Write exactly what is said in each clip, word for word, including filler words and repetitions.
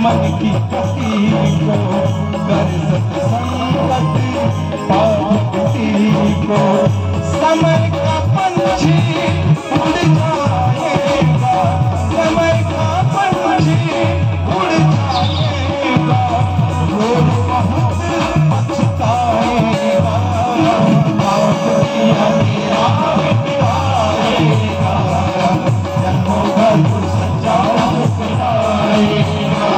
मन की गति को कर सत्संगत पाप गति को। समय का पंछी उड़ जाएगा, समय का पंछी उड़ जाएगा, लोग बहुत पछताएगा। पाप किया मेरा मिट जाएगा, जन्मों का तू सच्चा सुख पाएगा।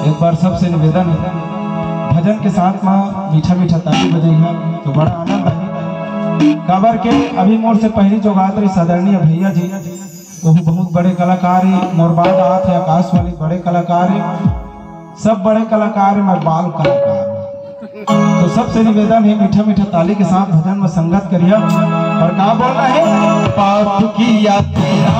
एक बार सबसे निवेदन हे, भजन के साथ में मीठा मीठा ताली बजइहा तो बड़ा आनंद आही। काबर के अभी मोर से पहली जो गात रहिस आदरणीय भैया जी, वो भी बहुत बड़े कलाकार हे। मोर बाद आत हे आकाश वाली, बड़े कलाकार हे, सब बड़े कलाकार हे, मैं बाल कलाकार। तो सबसे निवेदन हे, मीठा मीठा ताली के साथ भजन में संगत करिहा। और का बोलना हे? पाप किया तेरा